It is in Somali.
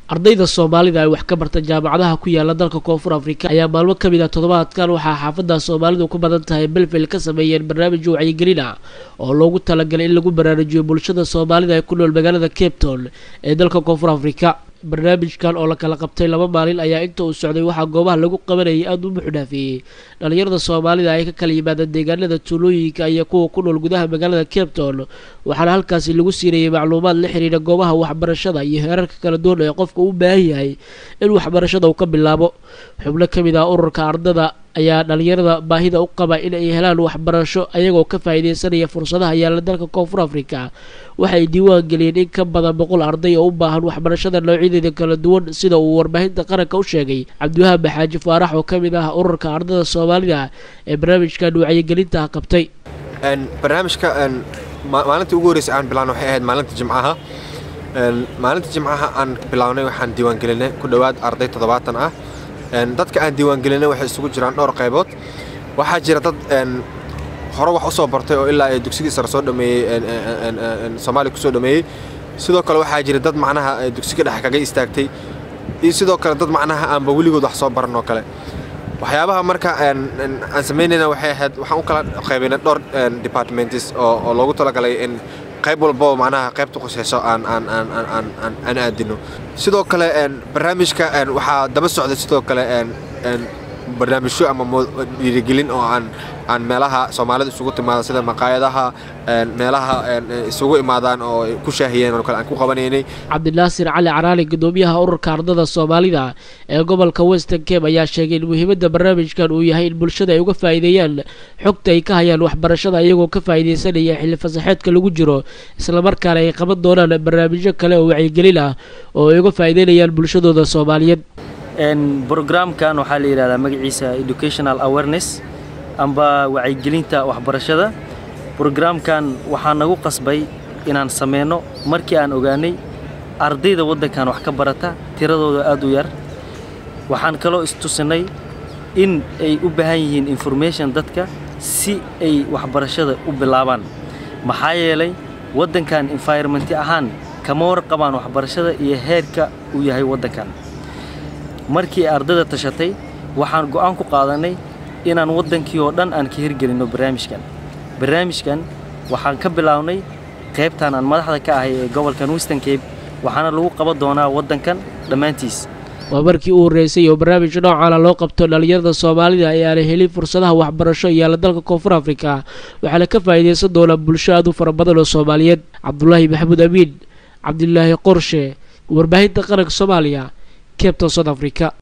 Ardayda Soomaalida ay wax ka barta jaamacadaha ku yaala dalka Koonfur Afrika ayaa maalmo ka mid ah toddobaadkan waxaa xaafadda Soomaalidu ku badan tahay Belville ka sameeyeen barnaamij wacyigelin ah oo loogu talagalay in lagu baraarujiyo bulshada Soomaalida ee ku nool magaalada Cape Town ee dalka Koonfur Afrika. Barnaamijkan oo la kala qabtay 2 maalin ayaa inta uu socday waxaa goobaha lagu qabanayay aad u buuxdhaafiyey dhalinyarada Soomaalida ay ka kala yimaadeen deegaanada tuulooyinka iyo kuwa ku nool gudaha magaalada Cape Town, waxaana halkaasi lagu siinayay macluumaad la xiriira goobaha waxbarashada iyo heerarka kala duwan ee qofka u baahan yahay in waxbarashada uu ka bilaabo. Xubno ka mid ah ururka ardada ayaa dhalinyarada baahida u qaba in ay helaan waxbarasho ayagoo ka faa'iideysanaya fursadaha yaalla dalka Koonfur Afrika. Waxay diiwaan geliyeen in ka badan 100 arday oo u baahan waxbarashada noocyadeeda kala duwan, sida uu warbaahinta qaranka u sheegay Cabdiwahaab Xaaji Faarax oo ka mid ah ururka ardada Soomaalida ee barnaamijkan wacyigelinta qabtay. Barnaamijka maalintii ugu horreysay aan bilaabnay waxay ahayd maalinta Jimcaha. Maalinta Jimcaha aan bilaabnay waxaan diiwaan gelinay ku dhowaad arday 70 ah. Dadka aan diiwaan gelinay waxay isugu jiraan dhowr qaybood. Waxaa jira dad hore wax u soo bartay oo ilaa ay dugsigii sare soo dhameeyey, Soomaaliya ku soo dhameeyey. Sidoo kale waxaa jira dad macnaha dugsiga dhexe kaga istaagtay, iyo sidoo kale dad macnaha aanba weligood wax soo baran oo kale. Waxyaabaha marka aan samaynayna waxay ahayd waxaan u kala qaybinay dhowr departments oo loogu talagalay in qayb walba oo macnaha qaybta khuseyso aan aan aan aan aan aan aadino. Sidoo kale barnaamijka waxaa daba socday sidoo kale barnaamijyo ama dhiirigelin oo aan meelaha Soomaalida isugu timaado, sida maqaayadaha, meelaha isugu imaadaan oo ku shaahiyeen oo kale aan ku qabanaynay. Cabdinaasir Cali Caraali, gudoomiyaha ururka ardada Soomaalida ee gobolka Western Cape, ayaa sheegay in muhiimadda barnaamijkan uu yahay in bulshada ay uga faa'iideeyaan xogta ay ka hayaan waxbarashada iyagoo ka faa'iideysanaya xilli fasaxeedka lagu jiro, isla markaana ay qaban doonaan barnaamijyo kale oo wacyigelin ah oo ay uga faa'iideynayaan bulshadooda Soomaaliyeed. Programkan waxaa la yidhahdaa magaciisa Educational Awareness amba wacyigelinta waxbarashada. Programkan waxaa nagu qasbay inaan sameyno markii aan ogaanay ardayda waddankan wax ka barata tiradooda aad u yar. Waxaan kaloo istusinay in ay u baahan yihiin information dadka si ay waxbarashada u bilaabaan, maxaa yeelay waddankan environment ahaan kama warqabaan waxbarashada iyo heerka uu yahay waddankan. Markii ardayda tashatay waxaan go'aan ku qaadanay inaan waddankii oo dhan aan ka hirgelinno barnaamijkan. Barnaamijkan waxaan ka bilaabnay qaybtan aan madaxda ka ahay ee gobolkan Western Cape, waxaana lagu qaban doonaa waddankan dhammaantiis. Waa markii u horreysay oo barnaamij noocaana loo qabto dhalinyarada Soomaalida ee aanay helin fursadaha waxbarasho yaalla dalka Koonfur Afrika, waxaana ka faa'iideysan doonaa bulsho aad u fara badan oo Soomaaliyeed. Cabdulaahi Maxamuud Amiin, Cabdilaahi Qorshe, warbaahinta qaranka Soomaaliya, Cape Town, South Africa.